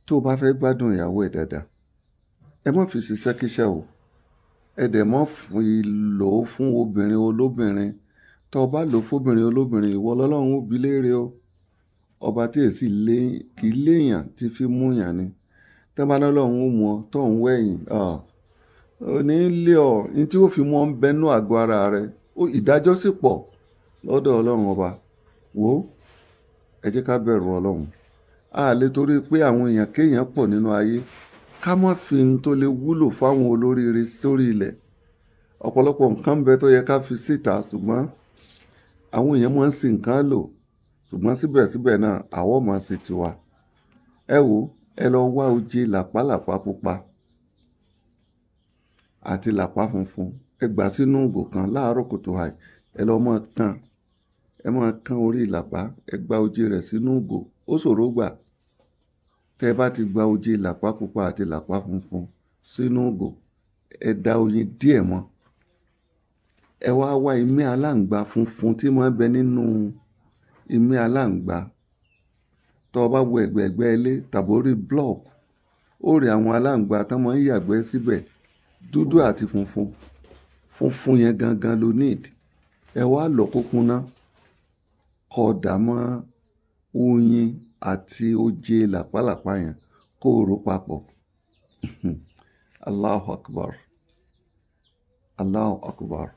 Tó o bá fẹ́ gbádùn ìyàwó ẹ̀ dáadáa, ẹ má fi ṣiṣẹ́ kíṣẹ́ o. Ẹ dẹ̀ má fi lò ó fún obìnrin olóbìnrin. Tó o bá lò ó fún obìnrin olóbìnrin, ìwọ lọ́lọ́run ó bi léèrè o. Ọba tí èsì lé kì í léèyàn tí fi mú yàn ni. Tí wọ́n bá ní Ọlọ́run ó mú ọ, tó ń wẹ̀yìn, ò ní lé ọ. Ní tí ó fi mú ọ ń bẹ nínú àgọ́ ara rẹ. Ìdájọ́ sì pọ̀ lọ́dọ̀ Ọlọ́run ọba. Wò ó, ẹ jẹ́ ká bẹ̀rù Ọlọ́run. A lè torí pé àwọn èèyàn kéèyàn pọ̀ nínú ayé, ká má fi ohun tó lè wúlò fáwọn olóríire sórí ilẹ̀. Ọ̀pọ̀lọpọ̀ nǹkan ń bẹ tó yẹ ká fi síta, ṣùgbọ́n àwọn èèyàn máa ń ṣi nǹkan lò. Ṣùgbọ́n síbẹ̀síbẹ̀ náà, àwa ó máa ṣe tiwa. Ẹ wò ó, ẹ lọ wá oje làpálàpá pupa àti làpá funfun. Ẹ gbà sínú ìgò kan láàárọ̀ kùtù àì. Ẹ lọ máa kan. Ẹ máa kan orí làpá. Ẹ gba oje rẹ̀ sínú ìgò. Ó ṣòro gbà. Tẹ bá ti gba oje làpá pupa àti làpá funfun sínú ìgò, ẹ da oyin díẹ̀ mọ́. Ẹ wá wá imí aláǹgbá funfun tí máa ń bẹ nínú imí aláǹgbá. Tó o bá wo ẹ̀gbẹ̀ẹ̀gbẹ́ ilé tàbí orí block, ó rí àwọn aláǹgbá tó máa ń yàgbẹ́ síbẹ̀, dúdú àti funfun. Funfun yẹn gangan lo need. Ẹ wá lọ kó kúnná, kó dà mọ́ oyin àti oje làpálàpá yẹn kó rò papọ̀. Allahu Akbar. Allahu Akbar.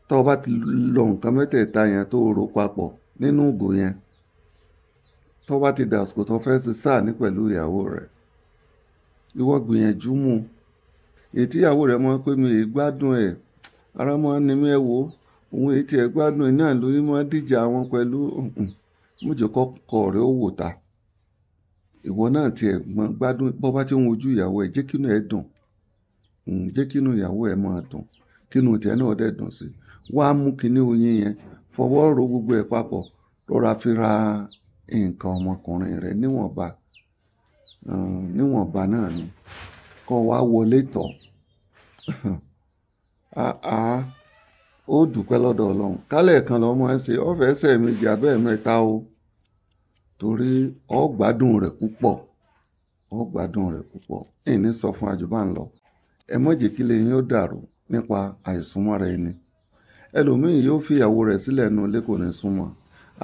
Tó o bá ti lọ nǹkan mẹ́tẹ̀ẹ̀ta yẹn tó rò papọ̀ nínú ìgò yẹn, tó bá ti dàsìkò tó fẹ́ ṣe sáà ní pẹ̀lú ìyàwó rẹ̀, ìwọ gbìyànjú mú. Èyí tí ìyàwó rẹ mọ̀ pé mi ò gbádùn ẹ̀, ara máa ń ni mí, ẹ wò ó. Òun èyí tí ẹ gbádùn ẹ̀ náà lóyún máa ń dìjà wọn pẹ̀lú. Má jẹ́ kọ́kọ rẹ ó wò ta. Ìwọ náà tí ẹ mọ̀ gbádùn. Bó bá tí ń wojú ìyàwó ẹ, jẹ́ kí inú ẹ dùn. Jẹ́ kí inú ìyàwó ẹ máa dùn. Kí inú tìẹ náà dẹ̀ dùn sí. Wá mú kíní oyin yẹn, fọwọ́ ro gbogbo ẹ̀ papọ̀. Rọra fi ra nǹkan ọmọkùnrin rẹ níwọ̀nba. Níwọ̀nba náà ni. Kó wá wọlé tọ̀. Àá, ó dúpẹ́ lọ́dọ̀ Ọlọ́run. Kálẹ̀ kan lọ máa ń ṣe, ó fẹ́ ṣe ẹ̀ẹ̀mejì àbí ẹ̀ẹ̀mẹ́ta o. Torí ó gbádùn rẹ̀ púpọ̀. Ó gbádùn rẹ̀ púpọ̀. Ìní sọ fún àjù bá ń lọ. Ẹ má jẹ́ kí ilé yín ó dàrú nípa àìsúnmọ́ra ẹni. Ẹlòmíì yóò fi ìyàwó rẹ̀ sílẹ̀ nínú ilé, kò ní súnmọ́.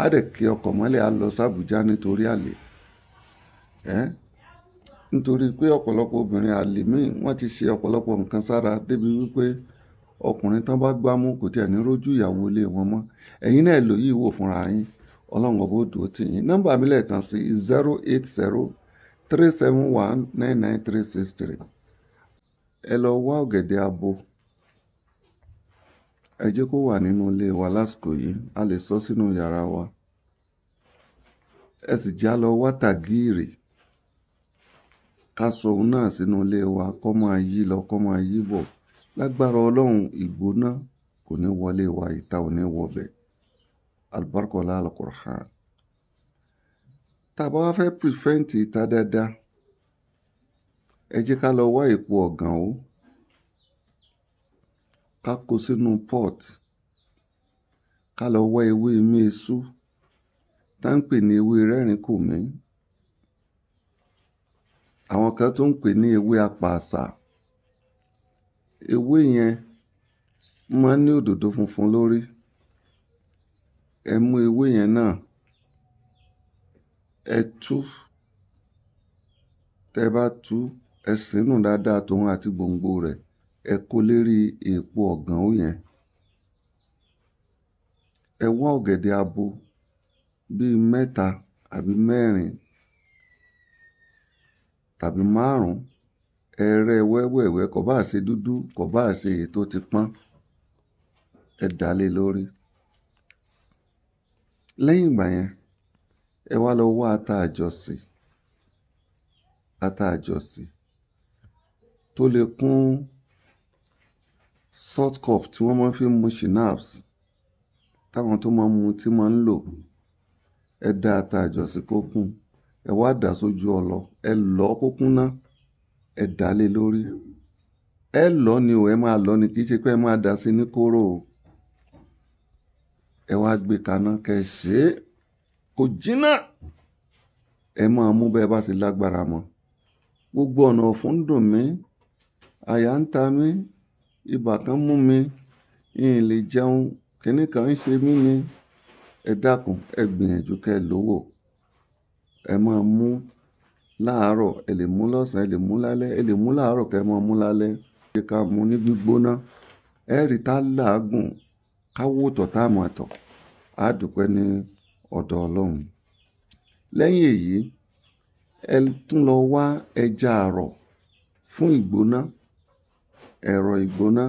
A dẹ̀ kí ọkọ̀ mọ́lẹ̀, á lọ sí Abuja nítorí àlè. Ẹ́, nítorí pé ọ̀pọ̀lọpọ̀ obìnrin àlè míì wọ́n ti ṣe ọ̀pọ̀lọpọ̀ nǹkan sára débi wípé ọkùnrin tán bá gbámú kò tí ẹ̀ ní rójú ìyàwó ilé wọn mọ́. Ẹ̀yin náà lò yìí wò fúnra yín. Ọlọ́run ọba ó dúró tì yín. Nọ́mbà mi lẹ́ẹ̀kan sí 08037199363. Ẹ lọ wá ọ̀gẹ̀dẹ̀ abo. Ẹ jẹ́ kó wà nínú ilé wa lásìkò yìí. A lè sọ sínú yàrá wa. Ẹ sì já lọ wá tàgíìrì. Ká sọ òun náà sínú ilé wa kó máa yí lọ, kó máa yí bọ̀. Lágbára Ọlọ́run, ìgbóná kò ní wọlé wa, ìta ò ní wọbẹ̀. Albarka ọlá Al-Qur'an. Tá a bá wá fẹ́ prevent ìta dáadáa, ẹ jẹ́ ká lọ wá èpo ọ̀gànó. Ká kó sínú pot. Ká lọ wá ewé imí esú tá ń pè ní ewé rẹ́rìn kòmí. Àwọn kan tún ń pè ní ewé apàṣà. Ewé yẹn máa ń ní òdòdó funfun lórí. Ẹ mú ewé yẹn náà, ẹ tú. Tẹ bá tú, ẹ sínú dáadáa tòun àti gbòǹgbò rẹ̀. Ẹ kó lérí èpo ọ̀gànó yẹn. Ẹ wá ọ̀gẹ̀dẹ̀ abo bíi mẹ́ta àbí mẹ́rin tàbí márùn-ún. Ẹ rẹ́ wẹ́wẹ̀wẹ́, kò bá ṣe dúdú, kò bá ṣe èyí tó ti pọ́n. Ẹ dà lé lórí. Lẹ́yìn ìgbà yẹn, ẹ wá lọ wá ata àjọ̀sì. Ata àjọ̀sì tó lè kún salt cup tí wọ́n máa ń fi mu schnapps, táwọn tó máa ń mu tí máa ń lò. Ẹ da ata àjọ̀sì kó kún. Ẹ wá dà sójú ọlọ. Ẹ lọ̀ kó kúnná. Ẹ dà lé lórí. Ẹ lọ̀ ni o, ẹ máa lọ̀ ni, kì í ṣe pé ẹ máa dà sí ní kóró o. Ẹ wá gbé kaná kẹ ṣe é kó jiná. Ẹ máa mú bẹ́ẹ̀ bá ṣe lágbára mọ́. Gbogbo ọ̀nà ọ̀fun ń dùn mí, àyà ń ta mí, ibà kan mú mi, n ì lè jẹun, kinní kan ń ṣe mí ni. Ẹ dákun, ẹ gbìyànjú kẹ́ ẹ lò wò. Ẹ máa mú láàárọ̀, ẹ lè mú lọ́sàn-án, ẹ lè mú lálẹ́, ẹ lè mú láàárọ̀ kẹ́ ẹ máa mú lálẹ́. Ẹ ká mú ní gbígbóná. Ẹ rí tá làágùn, ká wò tọ̀ tá mọ̀ tọ̀. Á dúpẹ́ ní ọ̀dọ̀ Ọlọ́run. Lẹ́yìn èyí, ẹ tún lọ wá ẹja àrọ̀ fún ìgbóná, ẹ̀rọ ìgbóná.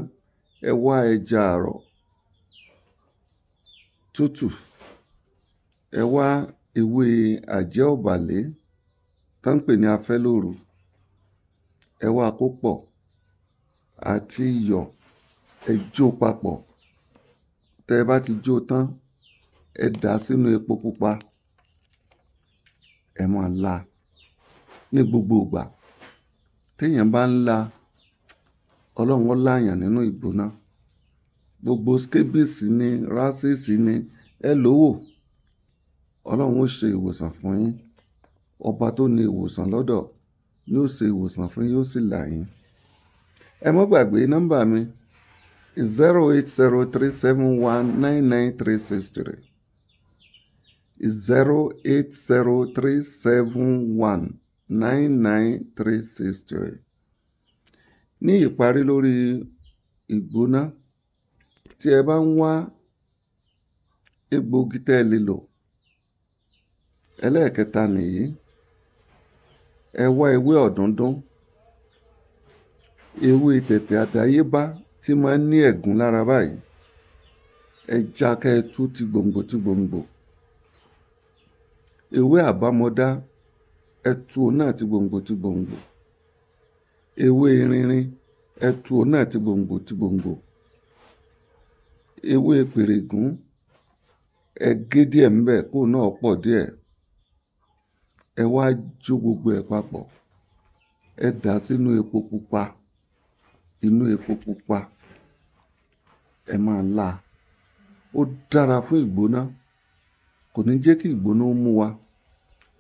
Ẹ wá ẹja àrọ̀ tútù. Ẹ wá ewé àjẹ́ ọ̀bàlé tán ń pè ní afẹ́lóru. Ẹ wá kó pọ̀ àti iyọ̀, ẹ jó papọ̀. Tẹ́ ẹ bá ti jó tán, ẹ dà á sínú epo pupa. Ẹ máa lá ní gbogbo ìgbà. Téèyàn bá ń lá, Ọlọ́run ó láyàn nínú ìgbóná. Gbogbo scabies ni, rashes ni, ẹ lò wò. Ọlọ́run ó ṣe ìwòsàn fún yín. Ọba tó ní ìwòsàn lọ́dọ̀ yóò ṣe ìwòsàn fún yín, yóò sì là yín. Ẹ má gbàgbé nọ́mbà mi: 08037199363, 08037199363. Ní ìparí, lórí ìgbóná, tí ẹ bá ń wá egbòogi tẹ́ ẹ lè lò, ẹlẹ́ẹ̀kẹta nìyí. Ẹ wá ewé ọ̀dúndún, ewé tẹ̀tẹ̀ àdáyébá tí máa ń ní ẹ̀gún lára báyìí. Ẹ já kẹ́ ẹ tú ti gbòǹgbò ti gbòǹgbò. Ewé àbámọdá, ẹ tú òun náà ti gbòǹgbò ti gbòǹgbò. Ewé rinrin, ẹ tú òun náà ti gbòǹgbò ti gbòǹgbò. Ewé pèrègún, ẹ gé díẹ̀ ńbẹ̀ kóun náà pọ̀ díẹ̀. Ẹ wá jó gbogbo ẹ̀ papọ̀. Ẹ dà á sínú epo pupa, inú epo pupa. Ẹ máa lá. Ó dára fún ìgbóná. Kò ní jẹ́ kí ìgbóná ó mú wa,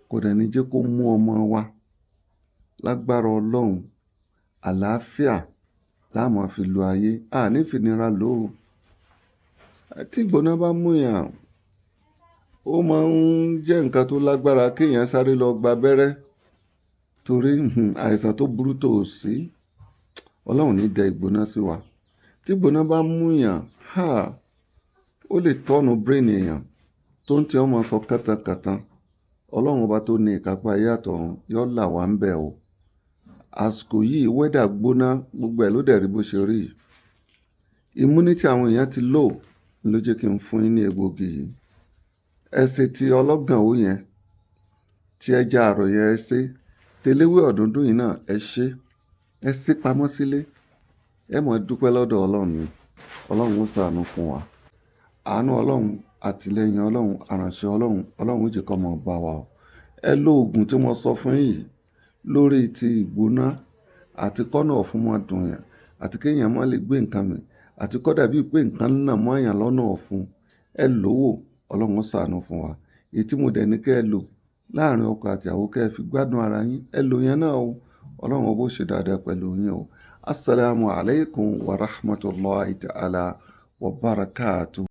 kò dẹ̀ ní jẹ́ kó mú ọmọ wa. Lágbára Ọlọ́run, àlàáfíà la máa fi lo ayé. A ní fìnira lò ó. Tí ìgbóná bá mú yàn, ó máa ń jẹ́ nǹkan tó lágbára kéèyàn sáré lọ gba abẹ́rẹ́ torí àìsàn tó burú tó ò sí. Ọlọ́run ò ní dẹ ìgbóná sí wa. Tí ìgbóná bá mú yàn, ha, ó lè turn brain èèyàn tó ń tí ọmọ sọ kántankàntan. Ọlọ́run ọba tó ní ìkápá ayé àtọ̀run yóò là wá ń bẹ̀ o. Àsìkò yìí, weather gbóná, gbogbo ẹ̀ ló dẹ̀ rí bó ṣe rí. Immunity àwọn èèyàn ti low ló jẹ́ kí n fún yín ní egbòogi yìí. Ẹ ṣe ti ọlọ́gànwó yẹn, tí ẹja àrọ̀ yẹn ẹ ṣe, tẹléwé ọ̀dúndún yìí náà ẹ ṣe, ẹ ṣe pamọ́ sílé. Ẹ máa dúpẹ́ lọ́dọ̀ Ọlọ́run ni. Ọlọ́run ó ṣàánú fún wa. Àánú Ọlọ́run, àtìlẹ́yìn Ọlọ́run, àránṣẹ́ Ọlọ́run, Ọlọ́run ó jẹ́ kó máa bá wa o. Ẹ lo òògùn tí mo sọ fún yín yìí lórí ti ìgbóná àti kọ́nà ọ̀fun máa dùn yàn àti kéèyàn má lè gbé nǹkan mì àti kó dàbí pé nǹkan náà mọ́ èèyàn lọ́nà ọ̀fun. Ẹ lò wò, Ọlọ́run ó ṣàánú fún wa. Èyí tí mo dẹ̀ ní kí ẹ lò láàárín ọkọ àti ìyàwó kí ẹ fi gbádùn ara yín, ẹ lò yẹn náà o. Ọlọ́run ọba ó ṣe dáadáa pẹ̀lú yín o. Assalamu alaikum wa rahmatullahi ta'ala wa barakatuh.